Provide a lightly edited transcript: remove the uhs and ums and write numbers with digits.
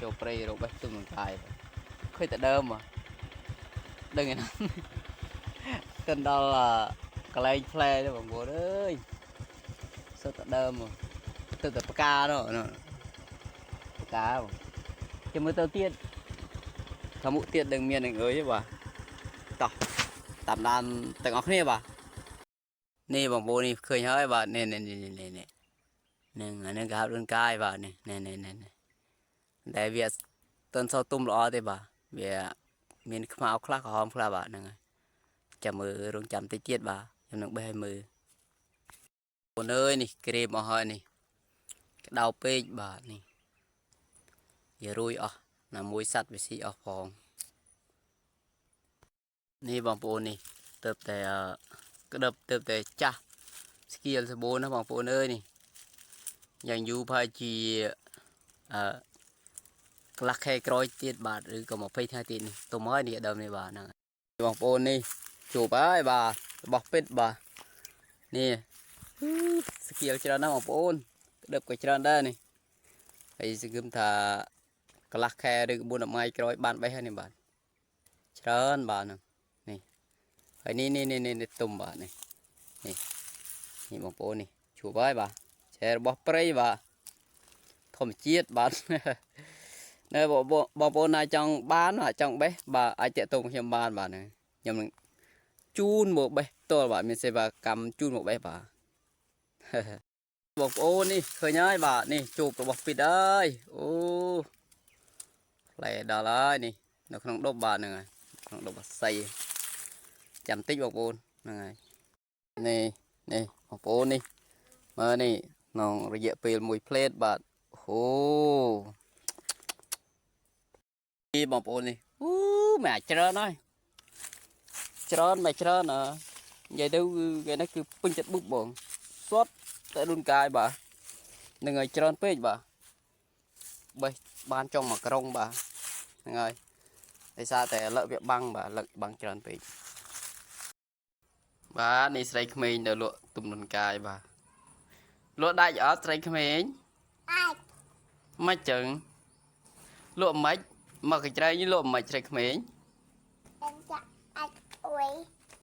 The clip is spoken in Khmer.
ចូលព្រៃរកបេះទុំនឹងកាយបាទឃើញតែដើមហ៎ដឹងឯណា ទៅដល់កន្លែងផ្លែទៅបងប្អូនអើយសុទ្ធតែដើមហ៎ទៅតែផ្កានោះនោះផ្កាបងចាំមើលទៅទៀតខាងមុខទៀតនឹងមាននឹងអើយទេបាទតោះតាមដានទាំងអស់គ្នាបាទនេះបងប្អូននេះឃើញហើយបាទនេះនេះនេះនេះនេះនឹងអានេះគេហៅដូនកាយបាទនេះនេះនេះនេះតែវាអត់ទាន់សូវទុំល្អទេបាទវាមានខ្មៅខ្លះក្រហមខ្លះបាទហ្នឹងហើយ ចាំមើលរងចាំតិចទៀតបាទខ្ញុំនឹងបេះឲ្យមើលអូនអើយនេះក្រេមអស់ហើយនេះក្តៅពេកបាទនេះយារួយអស់ណាមួយសัตว์វាស៊ីអស់ផងនេះបងប្អូននេះទៅតែក្តឹបទៅតែចាស់ស្គៀលសបូនណាបងប្អូនអើយនេះយ៉ាងយូរប្រហែលជាអឺកន្លះខែក្រោយទៀតបាទឬក៏20ថ្ងៃទៀតនេះទុំហើយនេះដើមនេះបាទហ្នឹងបងប្អូននេះជួបហើយបាទរបស់ពិតបាទនេះស្គៀលច្រើនណាស់បងប្អូនក្តឹបក៏ច្រើនដែរនេះហើយសង្ឃឹមថាកន្លះខែឬ4ថ្ងៃក្រោយបានបេះហើយនេះបាទច្រើនបាទហ្នឹងនេះហើយនេះនេះនេះនេះទុំបាទនេះនេះនេះបងប្អូននេះជួបហើយបាទឆែរបស់ព្រៃបាទធម្មជាតិបាទ នៅបងប្អូនណាចង់បានបាទចង់បេះបាទអាចតាក់ទងខ្ញុំបានបាទខ្ញុំនឹងជូនមកបេះផ្ទាល់បាទមានសេវាកម្មជូនមកបេះបាទ បងប្អូននេះឃើញហើយបាទនេះជួបរបស់ពីតអើយអូផ្លែដល់ហើយនេះនៅក្នុងដប់បាទហ្នឹងហើយក្នុងដប់អស័យចាំតិចបងប្អូនហ្នឹងហើយនេះនេះបងប្អូននេះមើលនេះក្នុងរយៈពេលមួយផ្លេតបាទអូនេះបងប្អូននេះអូមែនច្រើនហើយច្រើនមិនច្រើនអើនិយាយទៅគឺគេនេះគឺពេញចិត្តបុកបងសុតតែដូនកាយបាទនឹងហើយច្រើនពេកបាទបេះបានចុងមួយក្រុងបាទហ្នឹងហើយដោយសារតែលឹកវាបាំងបាទលឹកបាំងច្រើនពេកបាទនេះស្រីក្មេងដែលលក់ទំនុនកាយបាទលក់ដាច់អត់ស្រីក្មេង អាច មិនចឹងលក់មិនមកកញ្ច្រែងនេះលក់មិនស្រីក្មេង